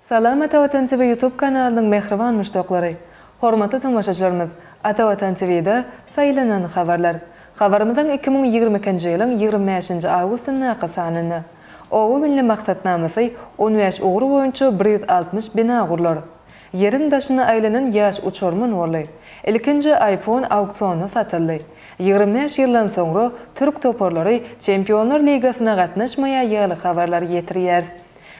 Salam Ata Watan TV YouTube kanalynyň mähriban muşdaklary! Hormatly tomaşaçylarymyz, Ata Watan TV-de Saýlanan habarlar. Habarymyzyň 2022-nji ýylyň 25-nji awgustyndaky sanynda. Oba milli maksatnamasy 15 ugur boýunça 160 bina gurlar. Ýeriň daşyna aýlanan ýaş uçarman boldy. Ilkinji iPhone auksionda satyldy. 25 ýyldan soňra türk toparlary Çempionlar ligasyna gatnaşmaýar ýaly habarlary ýetirýäris.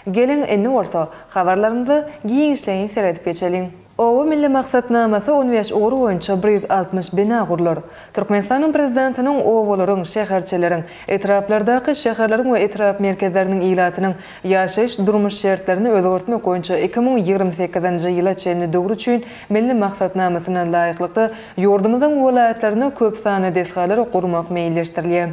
Geliň, indi bolsa, habarlarymyza giňişleýin seredip geçeliň. Oba milli maksatnamasy 15 ugur boýunça 160 bina gurlar. Türkmenistanyň Prezidentiniň obalaryň, şäherçeleriň, etraplardaky şäherleriň we etrap merkezleriniň ilatynyň ýaşaýyş-durmuş şertlerini özgertmek boýunça 2028-nji ýyla çenli döwür üçin Milli maksatnamasyna laýyklykda, ýurdumyzyň welaýatlarynda köp sanly desgalary gurmak meýilleşdirilýär.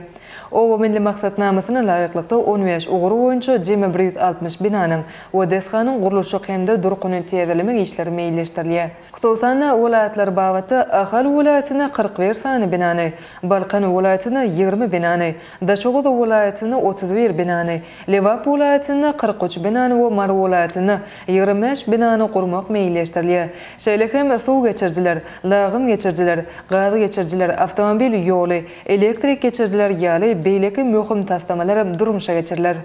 Oba milli maksatnamasyna laýyklykda, 15 ugur boýunça jemi 160 binanyň we desganyň gurluşyk hem-de durkuny täzelemek işleri meýilleşdirilýär. Hususan-da, welaýatlar babatda Ahal welaýatynda 41 sany binany, Balkan welaýatynda 20 binany, Daşoguz welaýatynda 31 binany, Lebap welaýatynda 43 binany we Mary welaýatynda 25 binany gurmak meýilleşdirilýär. Şeýle hem suw geçirijiler, lagym geçirijiler, gaz geçirijiler, awtomobil ýoly, elektrik geçirijiler ýaly beýleki möhüm taslamalar hem durmuşa geçiriler.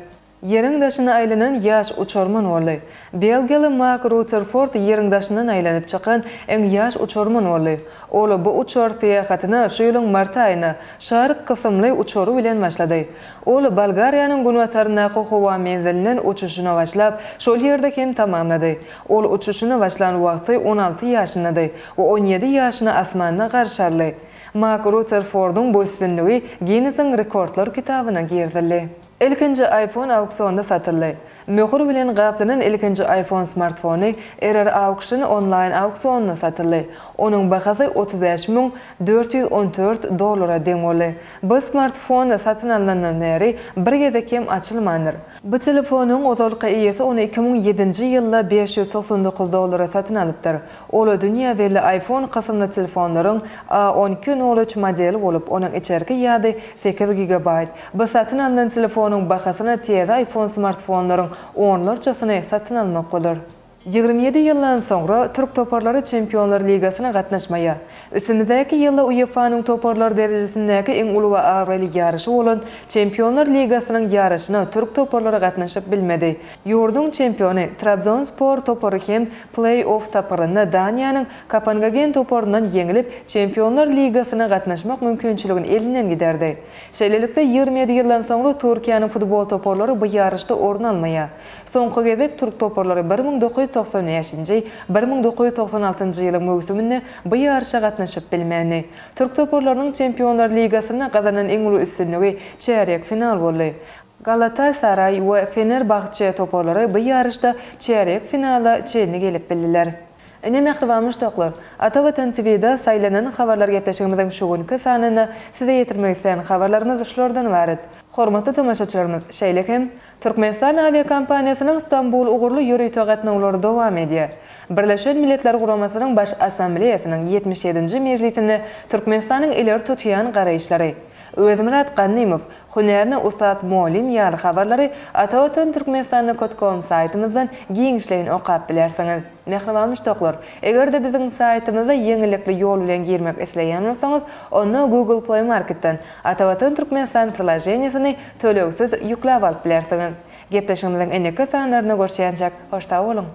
Ýeriň daşyna aýlanan ýaş uçarman boldy. Belgiýaly Mak Ruterford Ýeriň daşyndan aýlanyp çykan iň ýaş uçarman boldy. Ol bu uçar syýahatyna şu ýylyň mart aýynda Şark kysymly uçary bilen başlady. Ol Bolgariýanyň günbataryndaky howa menzilinden uçuşyna başlap, şol ýerde hem tamamlady. Ol uçuşyna başlan wagty 16 ýaşyndady we 17 ýaşyny asmanda garşy aldy. Mak Ruterfordyň bu üstünligi Ginnesiň rekordlar kitabyna girizildi. Ilkinji iPhone auksionda satyldy. Möhür bilen gaplanan ilkinji iPhone smartfony RR Auction onlaýn auksionynda satyldy. Onuň bahasy 35 414 dollara deň boldy. Bu smartfon satyn alnandan bäri bir gezek hem açylmandyr. Bu telefonyň ozalky eýesi ony 2007-nji ýylda 599 dollara satyn alypdyr. Ol dünýä belli iPhone kysymly telefonlaryň A 12 nol üç modeli bolup, onuň içerki ýady sekiz gigabaýt. Bu satyn alnan telefonyň bahasyna täze iPhone smartfonlaryň onlarçasyny satyn almak bolar. 27 ýyldan soňra türk toparlary Çempionlar ligasyna gatnaşmaýar. Üstümizdäki ýylda UEFA-nyň toparlar derejesindäki iň uly we abraýly ýaryşy bolan Çempionlar ligasynyň ýaryşyna türk toparlary gatnaşyp bilmedi. Ýurduň çempiony Trabzonspor topary hem pleý-off tapgyrynda Daniýanyň Kopengagen toparyndan ýeňlip, Çempionlar ligasyna gatnaşmak mümkinçiligini elinden giderdi. Şeýlelikde, 27 ýyldan soňra Türkiýäniň futbol toparlary bu ýaryşda orun almaýar. Soňky gezek türk toparlary 1995-nji, 1996-njy ýylyň möwsüminde bu ýaryşa gatnaşyp bilmändi. Türk toparlarynyň Çempionlar ligasynda gazanan iň uly üstünligi çärýek final boldy. Galatasaraý we Fenerbahçe toparlary bu ýaryşda çärýek finala çenli gelip bildiler. Ine mähriban muşdaklar, Ata Watan TV-da saýlanan habarlar gepleşigimiziň şu günki sanynda size ýetirmek isleýän habarlarymyz şulardan ybarat. Hormatly tomaşaçylarymyz, şeýle hem, Türkmenistan awiakompaniýasynyň Stambul ugurly ýörite gatnawlary dowam edýär. Birleşen Milletler Guramasynyň Baş Assambleýasynyň 77-nji mejlisinde Türkmenistanyň ileri tutýan garaýyşlary. Öwezmyrat Gannymow, Hünärine ussat mugallym ýaly habarlary Atavatan Türkmenistan nokot kom saýtymyzdan giňişleýin okap bilersiňiz. Mähriban muşdaklar, eger-de biziň saýtymyza ýeňillikli ýol bilen girmek isleýän bolsaňyz, onda Google Play Marketden Atavatan Türkmenistan priloženiýesini tölegsiz ýükläp alyp bilersiňiz. Gepleşigimiziň indiki sanlarynda görüşýänçäk, hoş sag boluň!